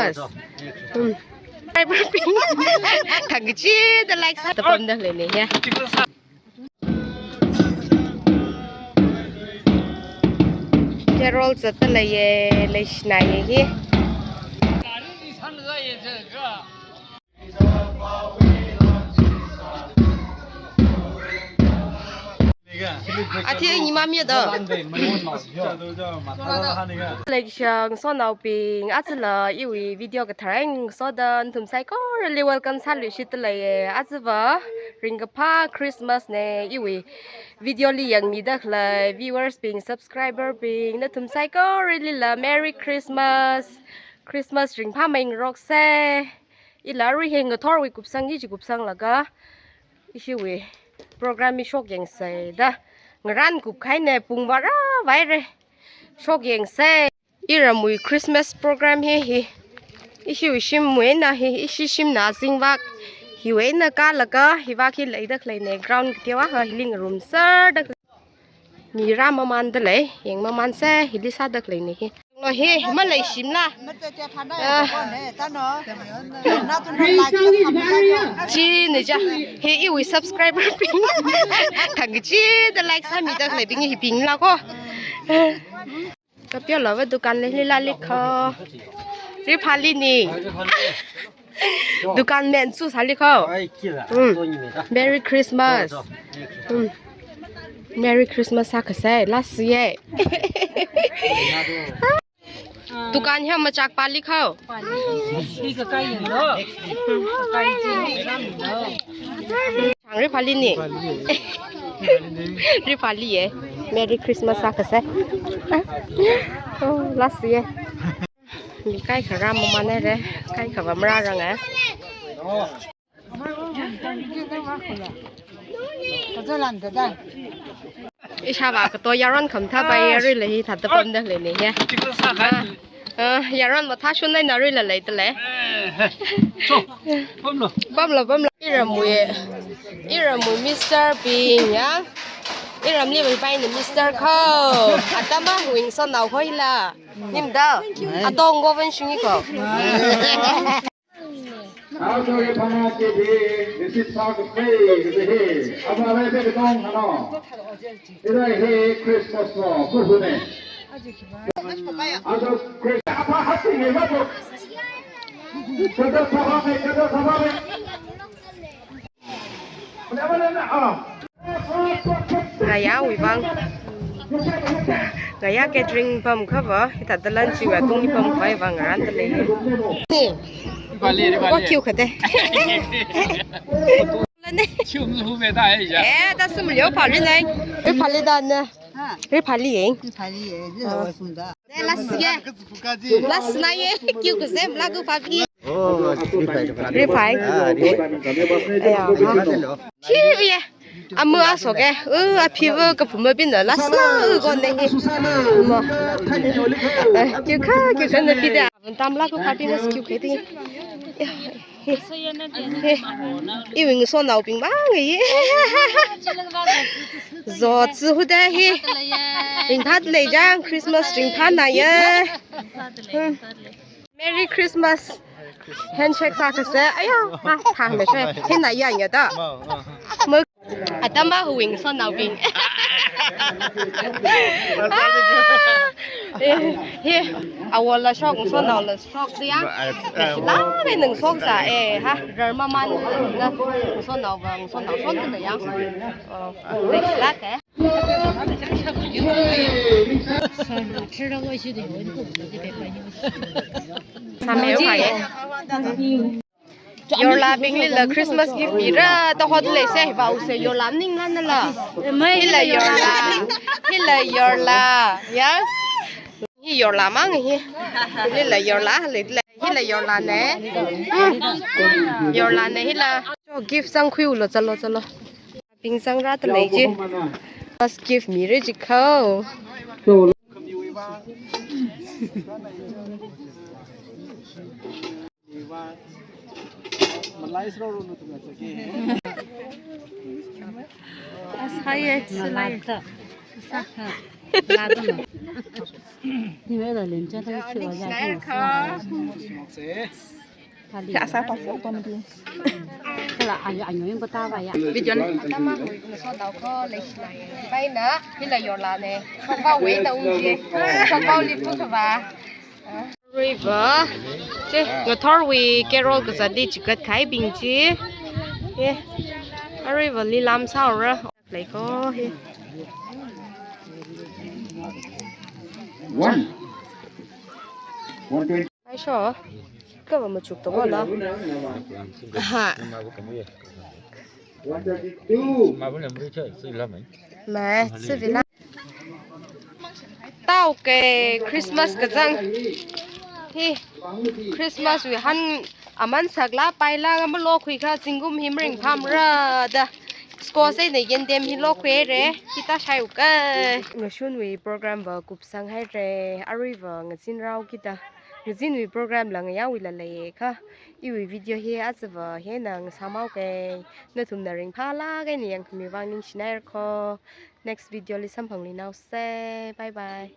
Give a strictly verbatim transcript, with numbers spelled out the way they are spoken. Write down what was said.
Yes. Hmm. Thangkachida like sāda pamda leina ya. Carol zatda leiya, leishinaya hi. Athi ngi mamiya da. Leishiya ngasotnaobing, ajala iwui video katharan ngasoda nathum saikorali welcome sāluishitda leiya. Ajava ringkaphā Christmas na, iwui video li yangmida khalei viewers bing, subscriber bing, nathum saikoralila Merry Christmas. Christmas ringphāmei ngaroksa. Ila arui hi ngathorwui kupsang hi chi kupsanglaga ishiwui program hi shokyangsei da. Ngarān kupkahaina, pung vāra vāhaira. Shokyangsei. Iramwui Christmas program hi, hi. Ishiwui shimwui eina hi, ishi shimna zingvak. Hiwui eina kālaga, hivak hi leida khaleina ground kateowa ha, hili ngarumserda. Mi rā mamānda lei, yang mamānsa, hili sāda khaleina hi. Lo hi, maleishimla. Ah. China ja, hi iwui subscriber bing. Thangkachida like sāmida khaleibing hi bingla ko. Kapyo lava dukan lei lila likho. Riphali ni. Dukan men su sālikho. Ai, kila. Mm. Merry Christmas. Mm. Merry Christmas sākasei. Last year. Dukan hi machak pālikho. Chang Riphali ni. Riphali ye. Merry Christmas sākasei. Oh, last year. Mi kaikha rā mamānhaira, kaikha va marāranga. Ishāvā kato yaron khamathā pai, aruila hithāda pamda leina ya. Ah, ah, yaron mathā shunhaina aruila leida lei. Pamlo, pamlo. Iramwui, iramwui mister bing ya. Iramli vaipaina mister kho. Atam awui ngasotnao kho hila. Nimda. Atong ko van shungi kho. Ajo ye phana ke bhi, this is Father's Day, this is here. Aba lai be tong hano. Ira hi Christmas lo, kuhune. Ajo Christmas, apa hati ngai ba to. Kada thaba ngai, kada thaba ngai. Ngayā wuivang. Ngayā catering pamkhava, hithāda lunch wui atung hi pamkhavai vang ngarānda lei. Ni. Riphali, Riphali. Ko kiu khate. Lane. Kiu mu me ta hai ja. Eh, ta sum lyo phali nai. Riphali da na. Riphali ye. Riphali ye. Ni la sum da. Last ye. Last na ye. Kiu kazem la gu papi. Oh, Riphai, Riphai. Riphai. Ah, Riphai. Aya, ha. Hello. Kiu ye. Amu aso ke. Uh, a fever ka puma bin la sa ko ne he. Mo. Eh, kiu kha, kiu kha na pida. Tam la gu papi na kiu ke ti. Ya. He, he. Iwui ngasotnaobing mang ye. Zo tsu hu da he. Ringphāda lei jang, Christmas ringphāna ye. Hmm. Merry Christmas. Handshake sākasei. Aya, ha, ha, me she. Hina ya ya da. Mo. Atam awui ngasotnaobing. Ah, eh, he, awo la shok, ngasotnao la shok dia. Ba, eh, eh, la be nang shok sa, eh, ha, rar mamān na, ngasotnao va, ngasotnao shok na ya. Oh, le la ke. Sa me ka ye. Yorlabingli la Christmas gift mira, ta hot lei se, vau se, yorla ning lan la. Hila yorla, hila yorla, ya. Hi yorla mang hi. Hila yorla, hila, hila yorla ne. Hmm. Yorla ne hila. Gift sang khui ulo, chalo, chalo. Bing sang rāda lei ji. First gift mira ji kho. As high as light. 你们的人家都是我家跟我说的。他厉害。 Kala ayo ayo yang kota ba ya. Video ni. Atama hui ngaso tau ko leishinai. Baina hila yorla ne. Shokbao wei na ungji. Shokbao li pu kaba. Aruiva. Che, ngathorwui carol kazat di chikat khai bing chi. Ye. Aruiva lilam saura. Leiko hi. One. One twenty. Aisho. Kava machuk to wala. Ha. One thirty-two. Ma, sivila. Tau ke Christmas kazang. Hi. Christmas wui han aman sakla paila ngam lokhui kha zingkum himring phamra da. Score sei ne yendem hi lokhui re. Hita shai uka. Ngashunwui program va kupsang hai re. Aruiva ngazin rao kita. Ngazinwui program la ngayawui la lei kha. Iwui video hi azava hi nang samau ke. Nathumna ringpha la ke ni yang kami vang ningshinai ko. Next video li samphang li nau se. Bye bye.